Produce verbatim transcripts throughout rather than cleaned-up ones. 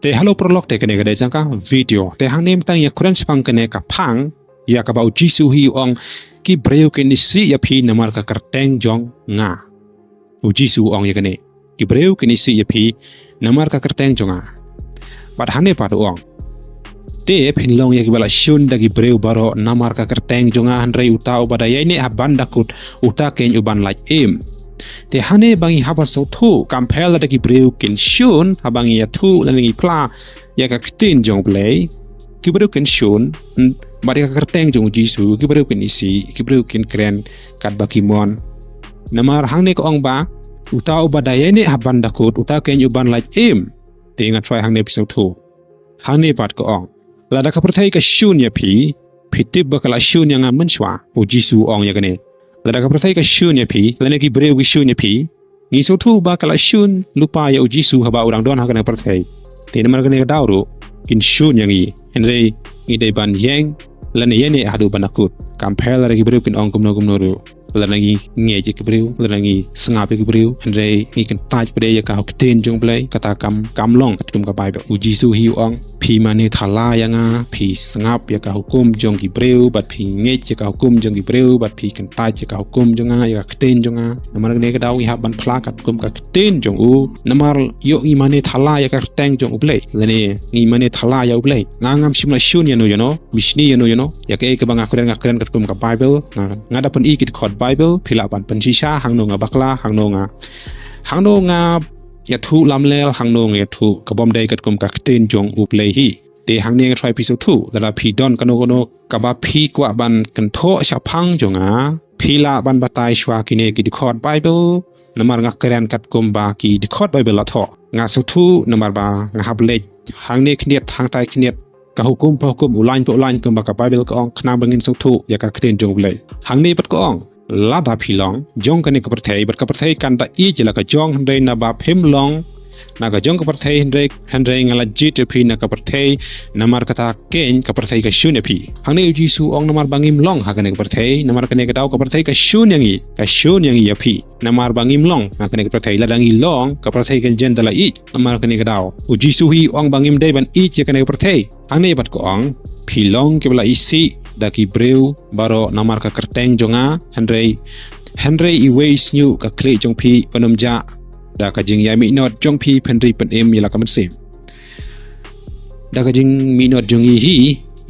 Te halor paralok, te kane ka dei jong ka video. Te hangne mynta ngi ïa kren shaphang kane ka phang ïa kaba u Jisu hi u ong, ki briew kin isih ïa phi namar ka kyrteng jong nga. U Jisu u ong ïa kane, ki briew kin isih ïa phi namar ka kyrteng jong nga. Bad hangne pat u ong, te phin long ïa kiba la shun da ki briew baroh namar ka kyrteng jong nga, hynrei uta uba da ïaineh ha ban da kut, uta keiñ u ban lait im. Te hangne ba ngi hap ban sngewthuh, kam pher lada ki briew kin shun haba ngi ïathuh lane ngi phla ïa ka ktien jong U Blei. Ki briew kin shun, hmm, bad ïa ka kyrteng jong u Jisu, ki briew kin isih, ki briew kin kren katba ki mon. Namar hangne ka ong ba uta uba da ïaineh ha ban da kut, uta keiñ u ban lait im. Te nga thrang hangne phi sngewthuh. Hangne pat ka ong, lada ka pyrthei ka shun ïa phi, phi tip ba ka la shun ïa nga mynshuwa. U Jisu u ong ïa kane, lada ka pyrthei ka shun ïa phi, lane ki briew ki shun ïa phi, ngi sngewthuh ba ka la shun lypa ïa u Jisu haba u dang don ha kane ka pyrthei. Te namar kane ka daw ruh kin shun ïa ngi, hynrei ngi dei ban ïeng lane ïaineh haduh ban da kut. Kam pher lada ki briew kin ong kumno kumno ruh. Lada ngi ngeit ïa ki briew, lada ngi sngap ïa ki briew, hynrei ngi kyntait pat ïa ka ktien jong U Blei, kata kam, kam long katkum ka Baibl. U Jisu hi u ong, phi mane thala ïa nga, phi sngap ïa ka hukum jong ki briew, bad phi ngeit ïa ka hukum jong ki briew, bad phi kyntait ïa ka hukum jong nga, ïa ka ktien jong nga. Namar kane ka daw ngi hap ban phla katkum ka ktien jong u. Namar ïoh ngi mane thala ïa ka kyrteng jong U Blei, lane ngi mane thala ïa U Blei. Nga ngam shym la shun ïano ïano, bishni ïano ïano. Ïa kaei kaba nga kren, nga kren katkum ka Baibl. Nga, nga da pyni ki dkhot Baibl, phi lah ban pynshisha hangno nga bakla, hangno nga, hangno nga ïathuh lamler, hangno nga ïathuh ka bym dei katkum ka ktien jong U Blei hi. Te hangne nga thrang phi sngewthuh, lada phi don kano kano kaba phi kwah ban kynthoh shaphang jong nga, phi lah ban batai shuwa kine ki dkhot Baibl. Namar nga kren katkum ba ki dkhot Baibl la thoh. Nga sngewthuh namar ba nga hap leit hangne khyndiat hangtai khyndiat, ka hukum pa hukum, u lain pa u lain, kumba ka Baibl ka ong, khnang ba ngin sngewthuh ïa ka ktien jong U Blei. Hangne pat ka ong, lada phi long jong kane ka pyrthei, bad ka pyrthei kan da ïeit ïa la ka jong, hynrei naba phim long na ka jong ka pyrthei, hynrei, hynrei nga la jied ïa phi na ka pyrthei. Namar kata keiñ ka pyrthei ka shun ïa phi. Hangne u Jisu u ong, namar ba ngim long ha kane ka pyrthei, namar kane ka daw ka pyrthei ka shun ïa ngi, ka shun ïa ngi ïa phi. Namar ba ngim long ha kane ka pyrthei, lada ngi long, ka pyrthei kan jan da la ïeit. Namar kane ka daw u Jisu hi u ong ba ngim dei ban ïeit ïa kane ka pyrthei. Hangne pat ka ong, phi long kiba la isih da ki briew baroh namar ka kyrteng jong nga, hynrei, hynrei iwei i shñiuh ka khlieh jong phi un ym jah. Da ka jingïaminot jong phi phin ri pynim ïa la ka mynsiem. Da ka jingminot jong ngi hi,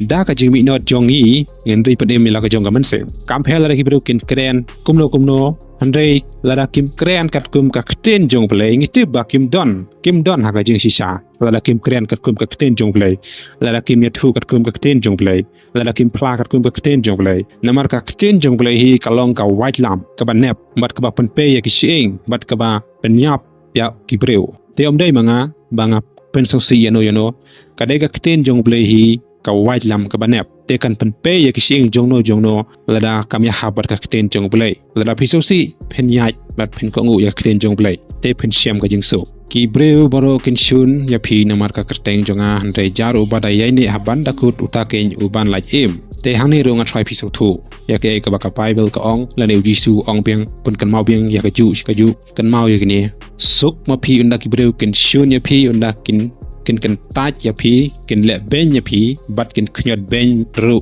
da ka jingminot jong ngi ngin ri pynim ïa la ka jong ka mynsiem. Kam pher lada ki briew kin kren kumno kumno, hynrei lada kim kren katkum ka ktien jong U Blei, ngi tip ba kim don, kim don ha ka jingshisha. Lada kim kren katkum ka ktien jong U Blei, lada kim ïathuh katkum ka ktien jong U Blei, lada kim phla katkum ka ktien jong U Blei. Namar ka ktien jong U Blei hi ka long ka waitlam kaba nep, bad kaba pynpei ïa ki shyieng, bad kaba pynïap ïa ki briew. Te ym dei ma nga ba nga pynsngewsih ïano ïano. Ka dei ka ktien jong U Blei hi ka waitlam kaba nep. Te kan pynpei ïa ki shyieng jongno jongno lada kam ïahap bad ka ktien jong U Blei. Lada phi sngewsih, phin ïaid bad phin kohnguh ïa ka ktien jong U Blei, te phin shem ka jingsuk. Ki briew baroh kin shun ïa phi namar ka kyrteng jong nga, hynrei jar uba da ïaineh ha ban da kut, uta keiñ u ban lait im. Te hangne ruh nga thrang phi sngewthuh ïa kaei kaba ka Baibl ka ong, lane u Jisu u ong biang, pynkynmaw biang ïa kajuh shi kajuh. Kynmaw ïa kine, suk ma phi ynda ki briew kin shun ïa phi, ynda kin, kin kyntait ïa phi, kin leh beiñ ïa phi, bad kin khñiot beiñ ruh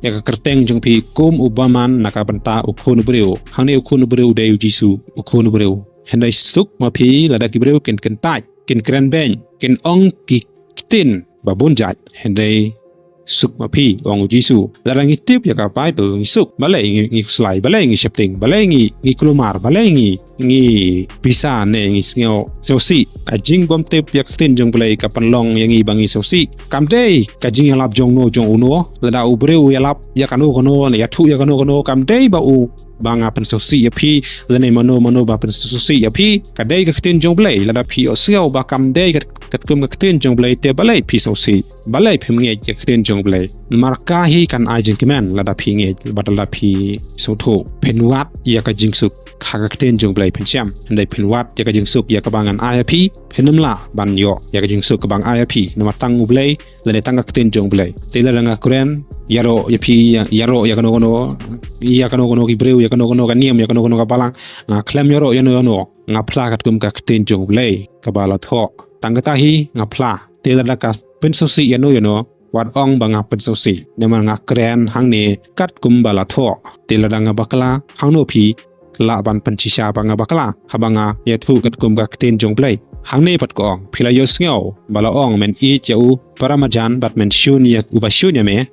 ïa ka kyrteng jong phi, kum u bymman na ka bynta u Khun u briew. Hangne u Khun u briew u dei u Jisu, u Khun u briew. Hynrei suk ma phi lada ki briew kin kyntait, kin kren beiñ, kin ong ki ktien ba bun jait. Hynrei suk ma phi, ong u Jisu. Lada ngi tip ïa ka Baibl ngi suk, balei ngi, ngi khuslai, balei ngi sheptieng, balei ngi, ngi kulmar, balei ngi, ngi pisa ne ngi sngew sngewsih. Ka jingbymtip ïa ka ktien jong U Blei ka pynlong ïa ngi ba ngi sngewsih. Kam dei ka jingïalap jongno jong uno, lada u briew u ïalap ïa kano kano, ne ïathuh ïa kano kano, kam dei ba u ba nga pynsngewsih ïa phi, lane mano mano ba pynsngewsih ïa phi. Ka dei ka ktien jong U Blei, lada phi ïohsngew ba kam dei kat, katkum ka ktien jong U Blei, te balei phi sngewsih, balei phim ngeit ïa ka ktien jong U Blei? Namar ka hi kan ai jingkmen lada phi ngeit, bad lada phi sngewthuh. Phin wad ïa ka jingsuk ha ka ktien jong U Blei, phin shem. Hynrei phin wad ïa ka jingsuk ïa kaba ngan ai ïa phi, phin ym lah ban ïoh ïa ka jingsuk kaba ngan ai ïa phi. Namar tang U Blei, lane tang ka ktien jong U Blei. Te lada nga kren ïaroh ïa phi, ïa, ïaroh ïa kano kano, ïa kano kano ki briew, ïa kano kano ka niam, ïa kano kano ka balang, nga khlem ïaroh ïano ïano. Nga phla katkum ka ktien jong U Blei kaba la thoh. Tang kata hi nga phla. Te lada ka pynsngewsih ïano ïano, wat ong ba nga pynsngewsih. Namar nga kren hangne katkum ba la thoh. Te lada nga bakla, hangno phi lah ban pynshisha ba nga bakla, haba nga ïathuh katkum ka ktien jong U Blei. Hangne pat ka ong, phi la ïohsngew ba la ong, men ïeit ïa u para marjan bad men shun ïa uba shun ïa me.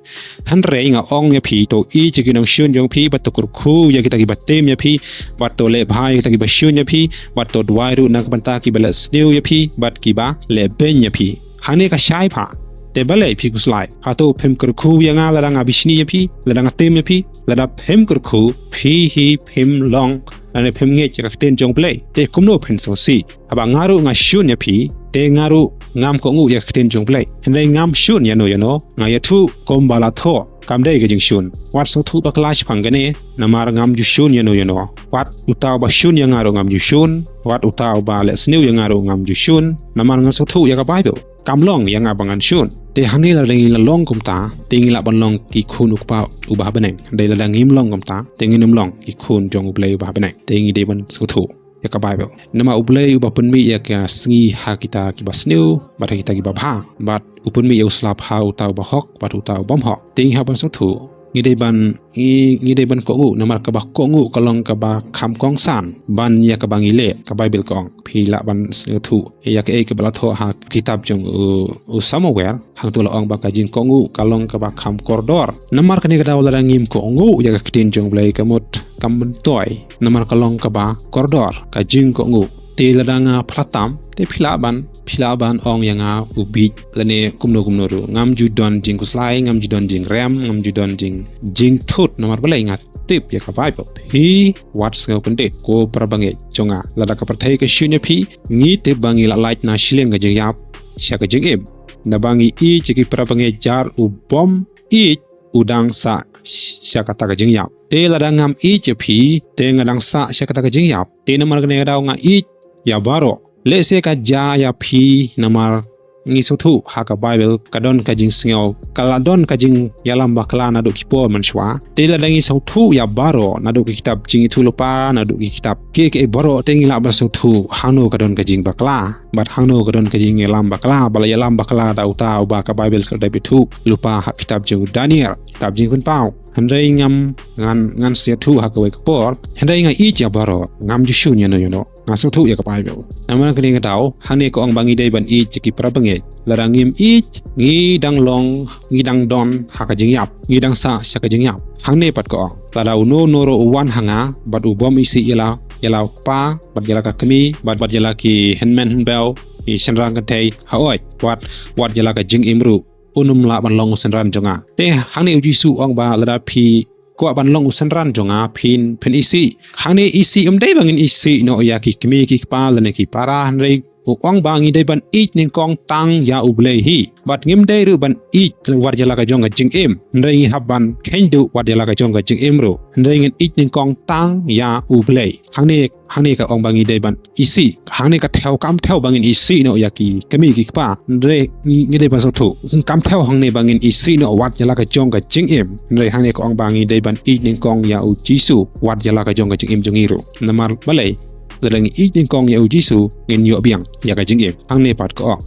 Hynrei nga ong ïa phi, to ïeit ïa ki nongshun jong phi, bad to kyrkhu ïa kita kiba tim ïa phi, bad to leh bha ïa kita kiba shun ïa phi, bad to duwai ruh na ka bynta kiba leh sniew ïa phi bad kiba leh beiñ ïa phi. Hangne ka shai bha. Te balei phi khuslai? Hato phim kyrkhu ïa nga lada nga bishni ïa phi, lada nga tim ïa phi? Lada phim kyrkhu, phi hi phim long, lane phim ngeit ïa ka ktien jong U Blei. Te kumno phin sngewsih? Haba nga ruh nga shun ïa phi, te nga ruh ngam kohnguh ïa ka ktien jong U Blei. Hynrei ngam shun ïano ïano, nga ïathuh kumba la thoh, kam dei ka jingshun. Wat sngewthuh bakla shaphang kane, namar ngam ju shun ïano ïano. Wat uta uba shun ïa nga ruh ngam ju shun, wat uta uba leh sniew ïa nga ruh ngam ju shun, namar nga sngewthuh ïa ka Baibl. Kam long ïa nga ba ngan shun. Te hangne lada ngi la long kumta, te ngi lah ban long ki khun u Kpa uba ha bneng. Hynrei lada ngim long kumta, te ngin ym long ki khun jong U Blei uba ha bneng. Te ngi dei ban sngewthuh ïa ka Baibl. Namar U Blei uba pynmih ïa ka sngi ha kita kiba sniew, bad ha kita kiba bha, bad u pynmih ïa u slap ha uta uba hok bad uta u bym hok. Te ngi hap ban sngewthuh. Ngi dei ban, ngi, ngi dei ban kohnguh, namar kaba kohnguh ka long kaba kham kongsan ban ïa kaba ngi leh. Ka Baibl ka ong, phi lah ban sngewthuh ïa kaei kaba la thoh ha kitab jong u, u Samuel. Hangto la ong ba ka jingkohnguh ka long kaba kham kordor. Namar kane ka daw lada ngim kohnguh ïa ka ktien jong U Blei, ka mut kam myntoi. Namar ka long kaba kordor, ka jingkohnguh. Te lada nga phla tam, te phi lah ban, phi lah ban ong ïa nga u bieit lane kumno kumno ruh. Ngam ju don jingkhuslai, ngam ju don jingrem, ngam ju don jing, jingthut, namar balei? Nga tip ïa ka Baibl. Phi wat sngew kyndit, ko para bangeit jong nga. Lada ka pyrthei ka shun ïa phi, ngi tip ba ngi la lait na shiliang ka jingïap sha ka jingim. Naba ngi ïeit ïa ki para bangeit, jar u bym ïeit u dang sah sha kata ka jingïap. Te lada ngam ïeit ïa phi, te nga dang sah sha kata ka jingïap. Te namar kane ka daw nga ïeit ïa baroh. Lehse ka jia ïa phi namar ngi sngewthuh ha ka Baibl ka don ka jingsngew, ka la don ka jingïalam bakla naduh ki por mynshuwa. Te lada ngi sngewthuh ïa baroh naduh ki kitab Jingithuhlypa, naduh ki kitab kiei kiei baroh, te ngi lah ban sngewthuh hangno ka don ka jingbakla. Bad hangno ka don ka jingïalam bakla, ba la ïalam bakla da uta uba ka Baibl ka la dep ïathuhlypa ha kitab jong u Daniel, kitab Jingpynpaw. Hynrei ngam, ngan, ngan sa ïathuh ha kawei ka por. Hynrei nga ïeit ïa baroh, ngam ju shun ïano ïano. Nga sngewthuh ïa ka Baibl. Namar kane ka daw, hangne ka ong ba ngi dei ban ïeit ïa ki para bangeit. Lada ngim ïeit, ngi dang long, ngi dang don ha ka jingïap, ngi dang sah sha ka jingïap. Hangne pat ka ong, lada uno uno ruh u wan ha nga, bad u bym isih ïa la, ïa la u kpa, bad ïa la ka kmie, bad, bad ïa la ki hynmen hynbew, ki shynrang kynthei, haoid, wat, wat ïa la ka jingim ruh, un ym lah ban long u synran jong nga. Te hangne u Jisu u ong ba lada phi kwah ban long u synran jong nga, phin, phin isih. Hangne isih ym dei ba ngin isih noh ïa ki kmie ki kpa lane ki para, hynrei u ong ba ngi dei ban ïeit nyngkong tang ïa U Blei hi. Bad ngim dei ruh ban ïeit wat ïa la ka jong ka jingim. Hynrei ngi hap ban kheiñ duh wat ïa la ka jong ka jingim ruh. Hynrei ngin ïeit nyngkong tang ïa U Blei. Hangne, hangne ka ong ba ngi dei ban isih. Hangne ka thew, kam thew ba ngin isih noh ïa ki kmie ki kpa. Hynrei ngi, ngi dei ban sngewthuh. Kam thew hangne ba ngin isih noh wat ïa la ka jong ka jingim. Hynrei hangne ka ong ba ngi dei ban ïeit nyngkong ïa U Jisu wat ïa la ka jong ka jingim jong ngi ruh. Namar balei? Lada ngi ïeit nyngkong ïa U Jisu, ngin ïoh biang ïa ka jingim. Hangne pat ka ong,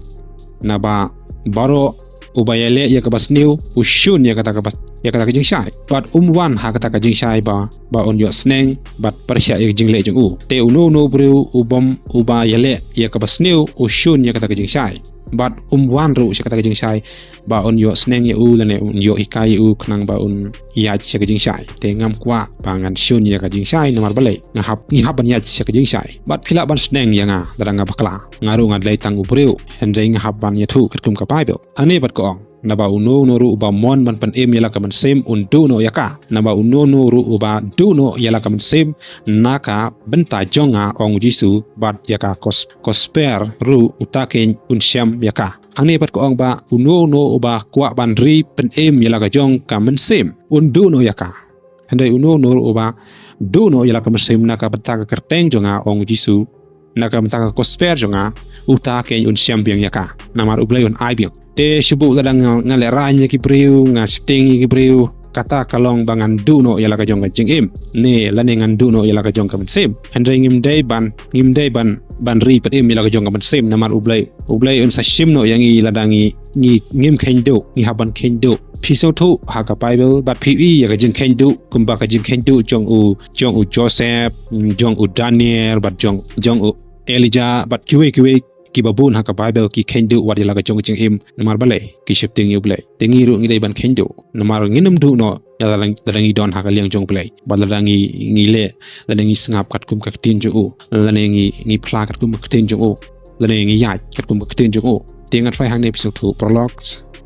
naba baroh uba ïaleh ïa kaba sniew u shun ïa kata kaba, ïa kata ka jingshai. Bad um wan ha kata ka jingshai ba, ba un ïoh sneng bad pyrshah ïa ka jingleh jong u. Te uno uno u briew u bym, uba ïaleh ïa kaba sniew u shun ïa kata ka jingshai. Bad um wan ruh sha kata ka jingshai ba un ïoh sneng ïa u lane un ïoh hikai ïa u khnang ba un ïaid sha ka jingshai. Te ngam kwah ba ngan shun ïa ka jingshai, namar balei? Nga hap, ngi hap ban ïaid sha ka jingshai. Bad phi lah ban sneng ïa nga lada nga bakla. Nga ruh nga dei tang u briew. Hynrei nga hap ban ïathuh katkum ka Baibl. Hangne pat ka ong, naba uno uno ruh uba mon ban pynim ïa la ka mynsiem un duh noh ïa ka. Naba uno uno ruh uba duh noh ïa la ka mynsiem na ka bynta jong nga, ong U Jisu, bad ïa ka kos, kosper ruh, uta keiñ un shem ïa ka. Hangne pat ka ong ba uno uno uba kwah ban ri pynim ïa la ka jong ka mynsiem un duh noh ïa ka. Hynrei uno uno ruh uba duh noh ïa la ka mynsiem na ka bynta ka kyrteng jong nga, ong U Jisu, na ka bynta ka kosper jong nga, uta keiñ un shem biang ïa ka. Namar U Blei un ai biang. Te shu buh lada nga, nga lehraiñ ïa ki briew, nga sheptieng ïa ki briew, kata ka long ba ngan duh noh ïa la ka jong ka jingim, ne lane ngan duh noh ïa la ka jong ka mynsiem. Hynrei ngim dei ban, ngim dei ban, ban ri pat im ïa la ka jong ka mynsiem, namar U Blei, U Blei un sa shim noh ïa ngi lada ngi, ngi ngim kheiñ duh, ngi hap ban kheiñ duh. Phi sngewthuh ha ka Bible, bad phi ïohi ïa ka jingkheiñ duh, kumba ka jingkheiñ duh jong u, jong u Joseph, jong u Daniel, bad jong, jong u Elijah, bad kiwei kiwei kiba bun ha ka Bible ki kheiñ duh wat ïa la ka jong ka jingim, namar balei? Ki sheptieng ïa U Blei. Te ngi ruh ngi dei ban kheiñ duh, namar ngin ym duh noh ïa lada, lada ngi don ha ka liang jong U Blei, bad lada ngi, ngi leh, lada ngi sngap katkum ka ktien jong u, lada ngi, ngi phla katkum ka ktien jong u, lada ngi ïaid katkum ka ktien jong u. Te ngan phai hangne, phi sngewthuh paralok.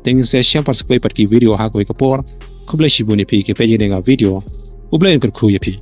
Te ngin sa ïashem pat sa kawei pat ki video ha kawei ka por. Khublei shibun ïa phi kiba peit ïa kane ka video. U Blei un kyrkhu ïa phi.